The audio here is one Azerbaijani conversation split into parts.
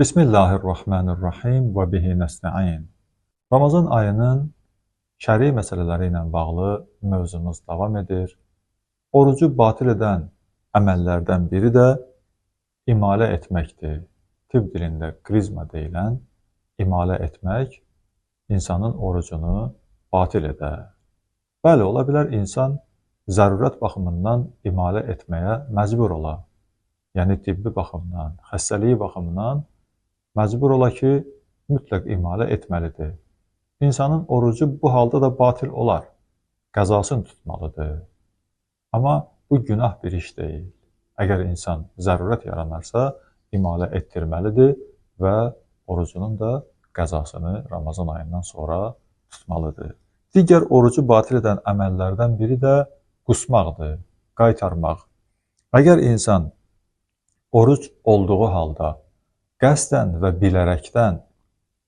Bismillahirrahmanirrahim və bihi nəstəin. Ramazan ayının şəri məsələləri ilə bağlı mövzumuz davam edir. Orucu batil edən əməllərdən biri də imalə etməkdir. Tibb dilində krizma deyilən imalə etmək insanın orucunu batil edər. Bəli, ola bilər insan zərurət baxımından imalə etməyə məcbur ola. Yəni tibbi baxımdan, xəstəliyi baxımından məcbur ola ki, mütləq imalə etməlidir. İnsanın orucu bu halda da batil olar, qəzasını tutmalıdır. Amma bu günah bir iş deyil. Əgər insan zərurət yaranarsa, imalə etdirməlidir və orucunun da qəzasını Ramazan ayından sonra tutmalıdır. Digər orucu batil edən əməllərdən biri də qusmaqdır, qaytarmaq. Əgər insan oruc olduğu halda qəsdən və bilərəkdən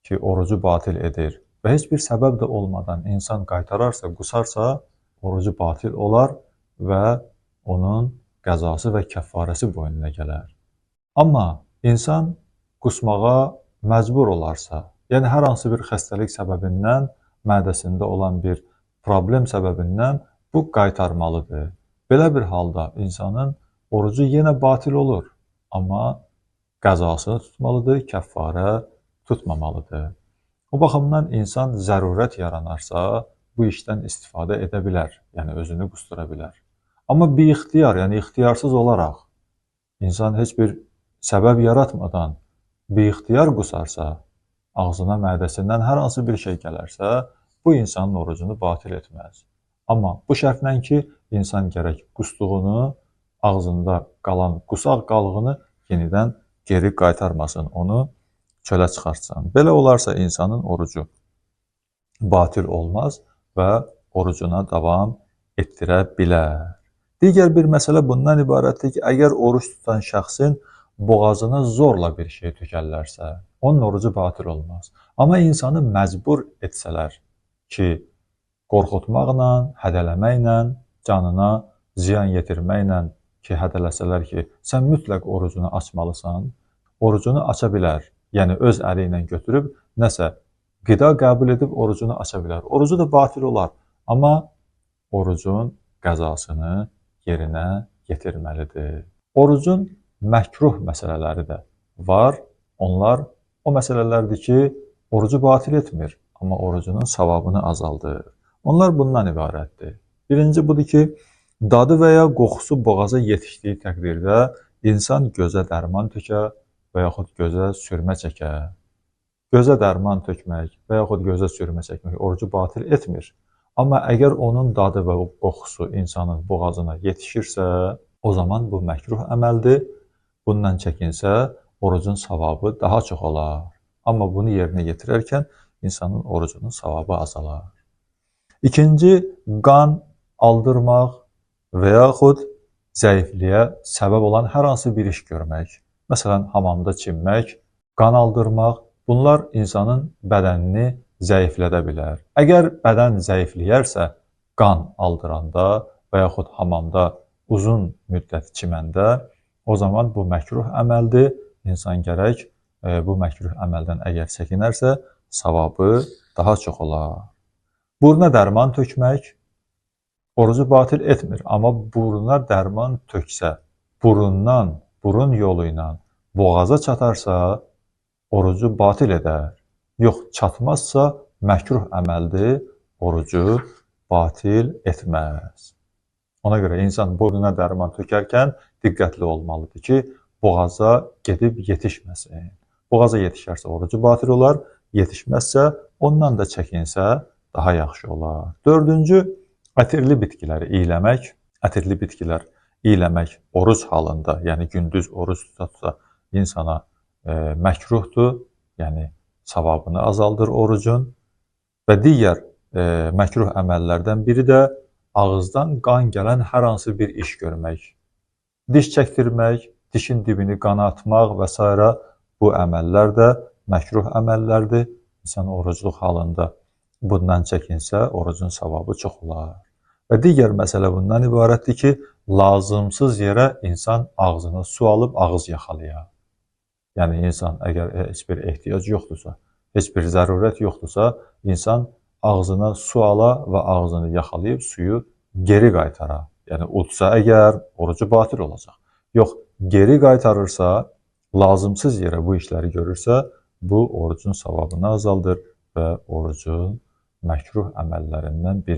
ki, orucu batil edir və heç bir səbəb də olmadan insan qaytararsa, qusarsa, orucu batil olar və onun qəzası və kəffarəsi boynuna gələr. Amma insan qusmağa məcbur olarsa, yəni hər hansı bir xəstəlik səbəbindən, mədəsində olan bir problem səbəbindən bu qaytarmalıdır. Belə bir halda insanın orucu yenə batil olur, amma qəzasını tutmalıdır, kəffarə tutmamalıdır. O baxımdan insan zərurət yaranarsa, bu işdən istifadə edə bilər, yəni özünü qusdura bilər. Amma biixtiyar, yəni ixtiyarsız olaraq insan heç bir səbəb yaratmadan biixtiyar qusarsa, ağzına, mədəsindən hər hansı bir şey gələrsə, bu insanın orucunu batil etməz. Amma bu şərtlə ki, insan gərək qusduğunu, ağzında qalan qusaq qalığını yenidən geri qaytarmasın, onu çölə çıxartsın. Belə olarsa insanın orucu batil olmaz və orucuna davam etdirə bilər. Digər bir məsələ bundan ibarətdir ki, əgər oruc tutan şəxsin boğazına zorla bir şey tökərlərsə, onun orucu batil olmaz. Amma insanı məcbur etsələr ki, qorxutmaqla, hədələməklə, canına ziyan yetirməklə ki, hədələsələr ki, sən mütləq orucunu açmalısan, orucunu aça bilər. Yəni, öz əli ilə götürüb nəsə qida qəbul edib orucunu aça bilər. Orucu da batil olar, amma orucun qəzasını yerinə yetirməlidir. Orucun məkruh məsələləri də var. Onlar o məsələlərdir ki, orucu batil etmir, amma orucunun savabını azaldır. Onlar bundan ibarətdir. Birinci budur ki, dadı və ya qoxusu boğaza yetişdiyi təqdirdə insan gözə dərman tökə və yaxud gözə sürmə çəkə. Gözə dərman tökmək və yaxud gözə sürmə çəkmək orucu batil etmir. Amma əgər onun dadı və qoxusu insanın boğazına yetişirsə, o zaman bu məkruh əməldir. Bundan çəkinsə, orucun savabı daha çox olar. Amma bunu yerinə yetirərkən insanın orucunun savabı azalar. İkinci, qan aldırmaq və yaxud zəifliyə səbəb olan hər hansı bir iş görmək. Məsələn, hamamda çimmək, qan aldırmaq, bunlar insanın bədənini zəiflədə bilər. Əgər bədən zəifləyərsə, qan aldıranda və yaxud hamamda uzun müddət çiməndə, o zaman bu məkruh əməldir. İnsan gərək bu məkruh əməldən əgər çəkinərsə, savabı daha çox olar. Buruna dərman tökmək orucu batil etmir, amma buruna dərman töksə, burundan, burun yolu ilə boğaza çatarsa, orucu batil edər. Yox, çatmazsa məkruh əməldir, orucu batil etməz. Ona görə insan burnuna dərman tökərkən diqqətli olmalıdır ki, boğaza gedib yetişməsin. Boğaza yetişərsə orucu batil olar, yetişməzsə ondan da çəkinsə daha yaxşı olar. Dördüncü, ətirli bitkiləri iyləmək. Ətirli bitkilər iyləmək oruc halında, yəni gündüz oruc tuta-tuta insana məkruhdur, yəni savabını azaldır orucun. Və digər məkruh əməllərdən biri də ağızdan qan gələn hər hansı bir iş görmək. Diş çəkdirmək, dişin dibini qanatmaq və s. bu əməllər də məkruh əməllərdir. İnsan orucluq halında bundan çəkinsə, orucun savabı çox olar. Və digər məsələ bundan ibarətdir ki, lazımsız yerə insan ağzına su alıb ağız yaxalaya. Yəni insan əgər heç bir ehtiyac yoxdursa, heç bir zərurət yoxdursa, insan ağzına su ala və ağzını yaxalayıb suyu geri qaytara. Yəni udsa əgər, orucu batil olacaq. Yox, geri qaytarırsa, lazımsız yerə bu işləri görürsə, bu orucun savabını azaldır və orucun məkruh əməllərindən biridir.